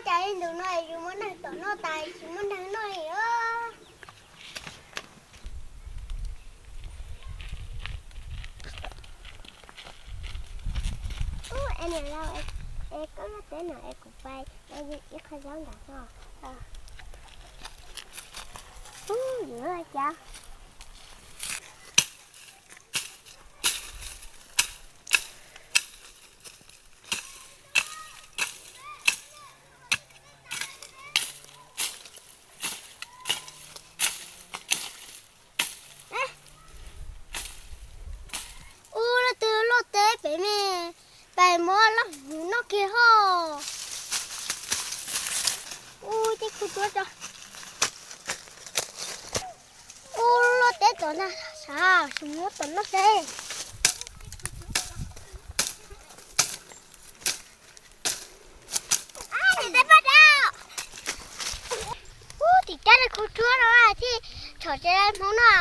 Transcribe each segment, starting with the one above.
Cas ib ntus no yus muab neeg tom noj tas tsis muaj neeg noj li os. Ub, es niam laus, es koj luaj teb no es kuv pais ib qho zaub ntawd no. Ub, yuav cas. Ub, leej twg luaj teb pem me, pais muab loj hwv noj kiag hos. Ub, tej khu tuab tso. Ub, luaj teb tom ntag, sav tsis muab tom noj seb. Ub, tim cab tej khu tuab no thiaj tshom tsev hmoov no.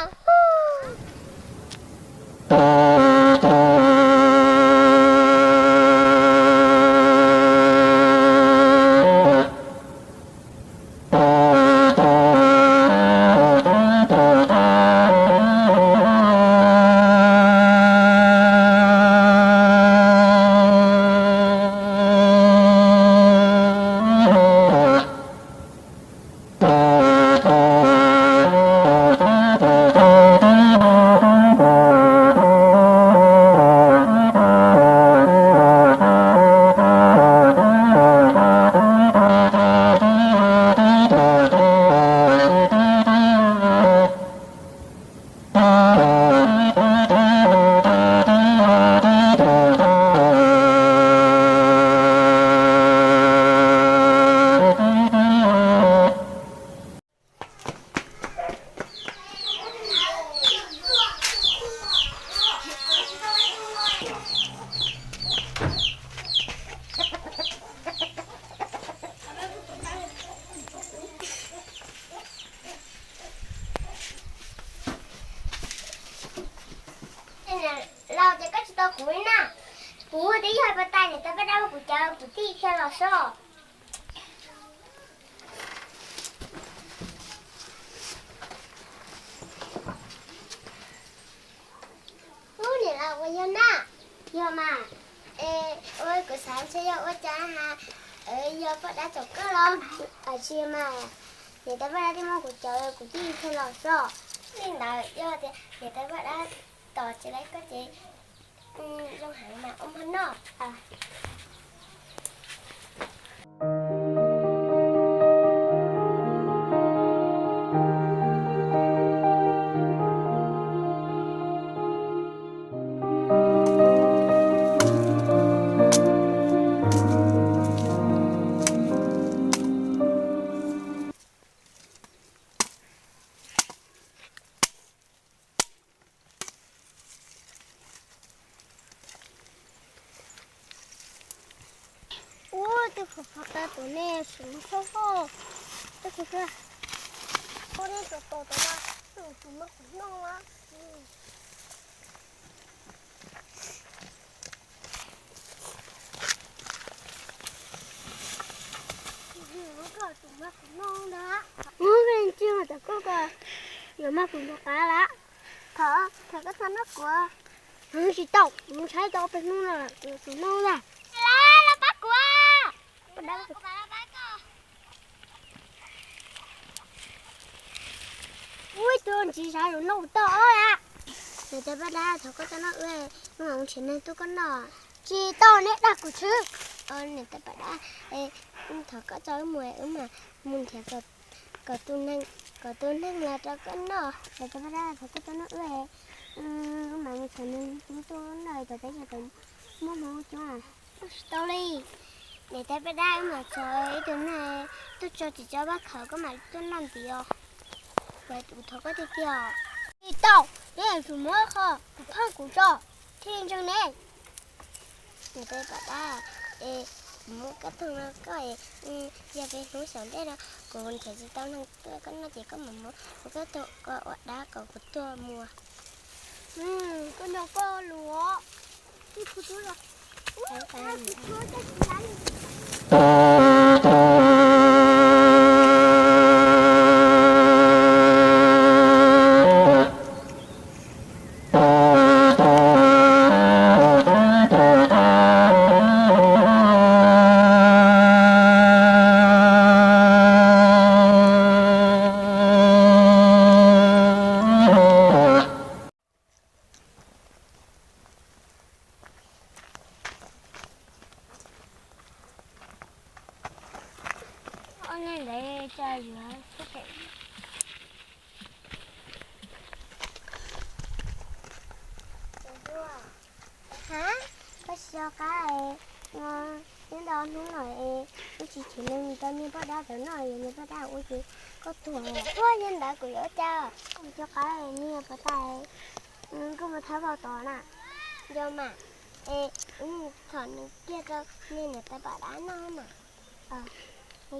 Laus, ces koj tsis tau kuv li na. Kuv twb yog pab tais niam tais paj dab muab kuv cawv, kuv thiaj khiav los so. Ub, niam laus, ua yog na? Yog mas. Es ua kuv xav ntshe yog ua cas ha, yog poj dab tom koj los? Tsis mas, niam tais poj dab thiaj muab kuv cawv, kuv thiaj li los so. Li ntawd yog tias niam tais poj dab tom tsis laib koj ces zoo heev mas ua mov noj. Ub, tej qhov phom tas tus nej sim mus xauj xauj. Tej qhov, ub, nej tus tos tos na, tus tus mab qhov noj na. Ub, koj tus mab qhov noj na. Ub, koj tsis mas tom koj ko, yuav mab qhov nrog qab lawm. Thov, thov koj txhob noj kuv. Tsis tau, kuv mus saib tau peb hnub no kuv yuav tsum noj na. Los pab kuv. Ub, tus ntsis sav yuav noj tau ob lawm. Niam tais paj dab, thov koj txhob noj wb, wb mam mus nrhiav neeg tuaj koj noj. Tsis tau, neb dag kuv xwb. Niam tais paj dab, thov koj txhob wb mus, wb mam mus nrhiav kom tus neeg los rau koj noj. Niam tais paj dab, thov koj txhob noj wb. Wb mam mus txhom nws tuaj na, tom teb chaws tawm muaj hmoov coob. Tsis tau li, niam tais paj dab, wb mam txhom ib tug neeg tuaj tso tsis tso bab khawv, koj mam tuaj noj ntiav os. Kuv thov koj tiag tiag. Tsis tau, neb yuav tsum muab qho kuv pheej kuv tso thiaj li ntseeg ne. Niam tais paj dab, es kuv muab koj thooj no koj, yog peb hnub xyaum ntej no kuv nrhiav tsis tau neeg tuaj koj noj ces koj mam muab kuv koj thooj ko ua dab kom kuv tuag mus. Koj nco koj lus. Ob neeg ntawd cas yuav sib phem. Hab, koj tsis nco qab es, nyob ntau hnub no es wb tsis chwv neeg tau niag poj dab ntawd noj es niag poj dab ua ces koj tuag. Ua li ntawd kuv yuav ua cas? Koj tsis nco qab es niag poj dab, koj mus thab vau tod na. Nco mas, es wb mus thom nws kiag rau niag niam tais poj dab noj na. Coj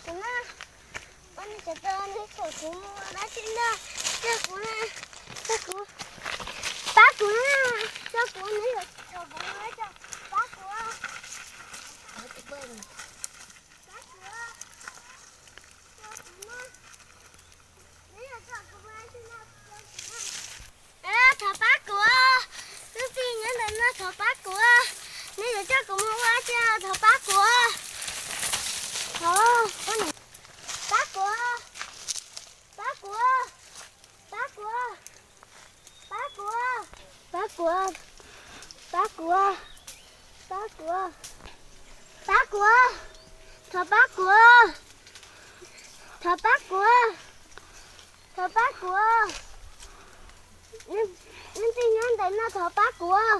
kuv na, ua nej cov tau neb kom kuv mus dab tsi ntag, coj kuv na, coj kuv, pab kuv na, coj kuv, neb yuav txhom kuv mus dab tsi, pab kuv, pab kuv, coj kuv na, neb yuav txhom kuv mus dab tsi ntag, coj kuv na. Thov pab kuv, leej twg nyob ntawm no thov pab kuv, neb yuav coj kuv mus ua dab tsi, thov pab kuv, pab kuv, pab kuv, pab kuv, pab kuv, pab kuv, pab kuv, pab kuv, pab kuv, thov pab kuv, thov pab kuv, thov pab kuv, leej twg nyob ntawm no thov pab kuv,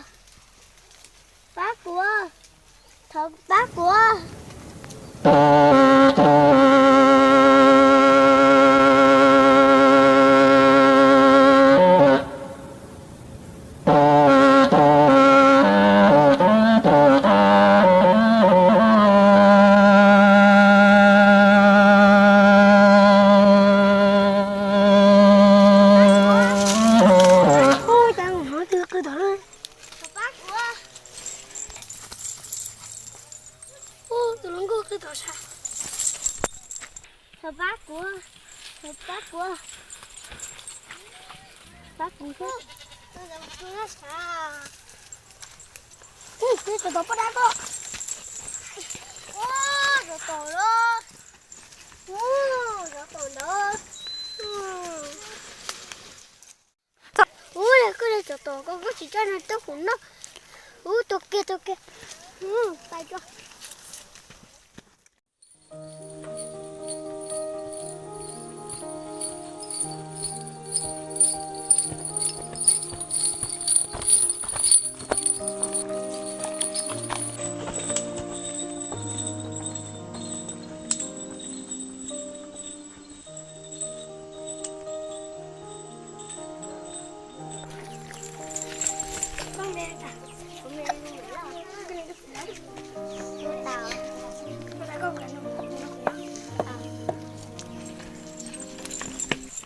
pab kuv, thov pab kuv. Ua cas hnov tus qw tom lawm? Thov pab kuv. Ua tus hluas nkauj qw tom sab. Thov pab kuv, thov pab kuv, pab kuv thiab. Ua, cov tom poj dab ko. Ua, cov tom lawm. Ua, cov tom ntawd. Ub, yog koj cov tom ko koj tsis coj nws tuaj kuv noj. Ub, tua kiag, tua kiag. Pais tso.